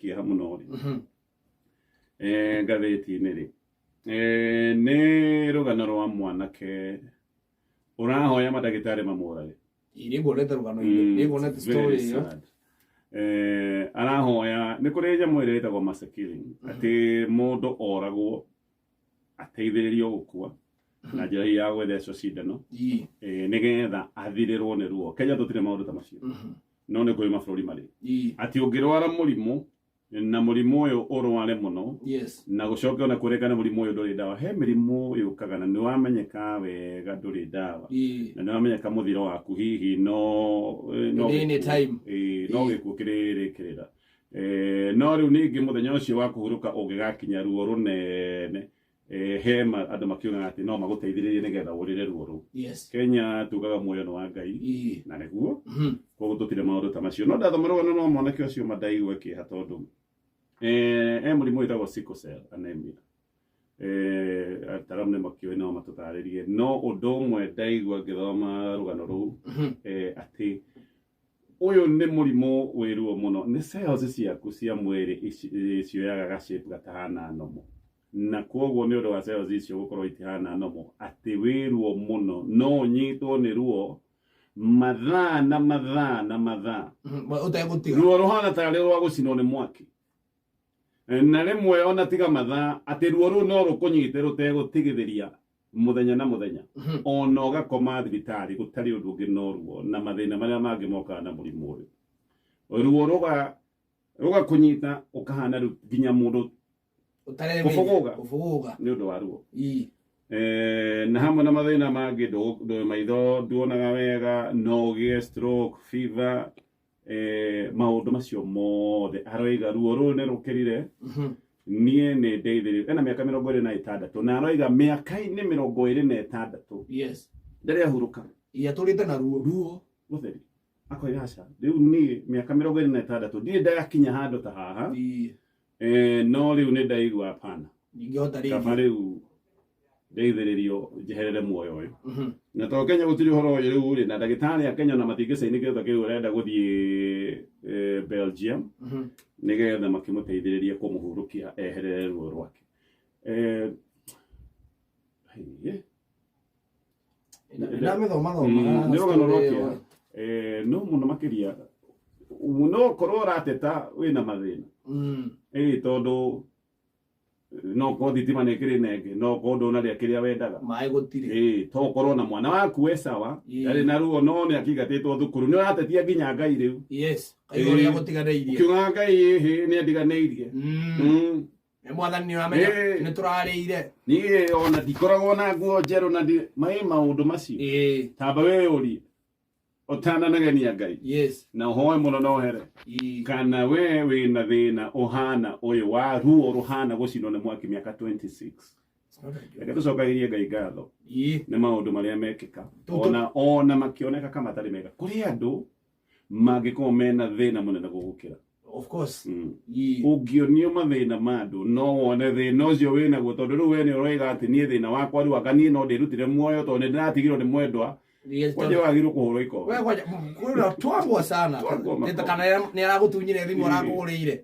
Kĩeha mũno rĩ, ngathĩti-inĩ rĩ, nĩ rũgano rwa mwanake ũrahoya mandagĩtarĩ mamũrage. Nĩ nguonete rũgano, nĩ nguonete It's very story ĩyo. sad. Arahoya nĩ kũrĩ nyamũ ĩrĩa ĩtagwo mass killing, atĩ mũndũ oragwo ateithĩrĩrio gũkua na njĩra hihi ya gwĩthecwo cindano, nĩgetha athirĩrwo nĩ ruo. Kenya tũtirĩ maũndũ ta macio, no nĩ kũrĩ mabũrũri marĩ atĩ ũngĩrwara mũrimũ na mũrimũ ũyũ ũrware mũno, na gũcoke ona kũrĩkana mũrimũ ũyũ ndũrĩ ndawa. He mĩrimũ yũkaga na nĩ wamenyeka wega ndũrĩ ndawa, na nĩ wamenyeka mũthiro waku hihi no Any gĩkuũ. time. No gĩkuũ kĩrĩrĩkĩrĩra. No rĩu ningĩ mũthenya ũcio wa kũhurũka ũngĩgakinya ruo rũnene, he andũ makiugaga atĩ no magũteithĩrĩrie nĩgetha ũrĩre ruo rũu. Kenya tugaga muoyo nĩ wa Ngai, na nĩguo koguo tũtirĩ maũndũ ta macio. No ndathoma rũgano rwa mwanake ũcio ma ndaigua kĩeha, tondũ e mũrimũ wĩtagwo sickle cell anemia. Ataaramu nĩ makĩũĩ, no matũtarĩrie. No ũndũ ũmwe ndaigua ngĩthoma rũgano rũu, atĩ ũyũ nĩ mũrimũ wĩ ruo mũno. Nĩ cells ciaku cia mwĩrĩ cioyaga ga shape gatahana normal, na koguo nĩ ũndũ wa cells icio gũkorwo itihana normal, atĩ wĩ ruo mũno, no ũnyitwo nĩ ruo mathaa na mathaa na mathaa Ũtegũtiga. Ruo rũhana tarĩ rwa gũcinwo nĩ mwaki, na rĩmwe ona tiga mathaa, atĩ ruo rũu no rũkũnyite rũtegũtigithĩria mũthenya na mũthenya, ona ũgakoma thibitarĩ gũtarĩ ũndũ ũngĩ no ruo na mathĩna marĩa mangĩ mokaga na mũrimũ ũyũ. Ruo rũgakũnyita ũkahana rĩu nginya mũndũ Ũtaremenya. Kũbũgũga. Kũbũgũga. Nĩ ũndũ wa ruo. Na hamwe na mathĩna mangĩ, maitho nduonaga wega, no ũgĩe stroke, fever, maũndũ macio mothe. Aroiga ruo rũu nĩ rũkĩrire. Niĩ nĩ ndeithĩrĩrio. Ena mĩaka 26, na aroiga mĩaka-inĩ 26 ndarĩ ahurũka. Atũrĩte na ruo. Ruo rũtheri. Akoiga aca, rĩu niĩ mĩaka 26 ndirĩ ndakinya handũ ta haha. No rĩu nĩ ndaigua hapana. Ndingĩhota Kaba rĩngĩ. Rĩu ndeithĩrĩrio njeherere muoyo ũyũ. Na to Kenya gũtirĩ ũhoro ũyũ rĩu rĩ, na ndagĩtarĩ a Kenya ona matingĩcaini kĩndũ ta kĩu. Ũrenda gũthiĩ Belgium nĩgetha makĩmũteithĩrĩrie kũmũhurũkia eherere ruo rwake. Hĩ. Ndamĩthoma thoma. Nĩ rũgano rwa kĩeha. No mũno makĩria no ũkorwo ũrateta wĩna mathĩna, ĩĩ, tondũ no ũkorwo thitima nĩ ĩkĩrĩ nenge, no ũkorwo ndũnarĩa kĩrĩa wendaga, Maĩ gũtirĩ. Ĩĩ, to ũkorwo na mwana waku e sawa, ndarĩ na ruo, no nĩ akĩingatĩtwo thukuru, nĩ ũratetia nginya Ngai rĩu. Yes, kaigua ũrĩa gũtiganĩirie. Ũkiugaga Ngai ĩhĩ nĩ andiganĩirie. Nĩ Mwathani nĩ ũramenya. Nĩ tũrarĩire. Niĩ ona ndikoragwo na nguo njerũ na ndi maĩ maũndũ macio. Tamba wĩyũrie ũtananegenia Ngai, na ũhoe mũno na ũhere kana we wĩna thĩna ũhana ũyũ wa ruo rũhana gũcinwo nĩ mwaki mĩaka 26. It's not a joke. Reke tũcokagĩrie Ngai ngatho nĩ maũndũ marĩa mekĩka, ona makĩoneka ka matarĩ mega. Kũrĩ andũ mangĩkorwo mena thĩna mũnene gũgũkĩra. Of course. Ũngĩonio mathĩna ma andũ no wone thĩna ũcio wĩnaguo, tondũ rĩu we nĩ ũroiga atĩ niĩ thĩna wakwa rĩu anga niĩ no ndĩrutire muoyo tondũ nĩ ndĩratigirwo nĩ mwendwa. Kwanja wagĩrĩirwo kũhũrwo ikombe. We kwaja kwĩra twagwa sana. Twagwa makombe. Nĩ kana nĩ aragũtunyire thimũ, arakũgũrĩire.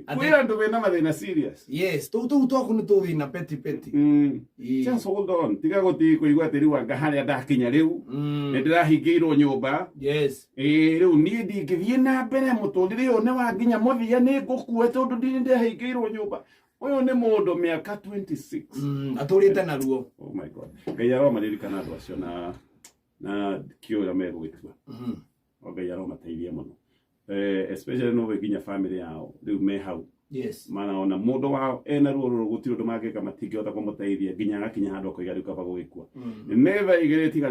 Kwĩ andũ mena mathĩna serious. Yes, tũu twaku nĩ tũthĩna petty petty. Just hold on, tiga gũthiĩ kũigua atĩ rĩu anga harĩa ndakinya rĩu nĩ ndĩrahingĩirwo nyũmba. Ĩĩ, rĩu niĩ ndingĩthiĩ na mbere, mũtũrĩre ũyũ nĩ wa nginya mũthia, nĩ ngũkua tondũ ndirĩ ndĩrahingĩirwo nyũmba. Ũyũ nĩ mũndũ mĩaka 26. Atũrĩte na ruo. Oh my God, Ngai aromaririkana andũ acio na kĩo ũrĩa megũgĩtua. O Ngai aromateithia mũno, especially no nginya family yao rĩu me hau, maraona mũndũ wao ena ruo rũrũ, gũtirĩ ũndũ mangĩka, matingĩhota kũmũteithia nginya agakinya handũ akoiga rĩu kaba gũgĩkua. Nĩ thaa 2 tiga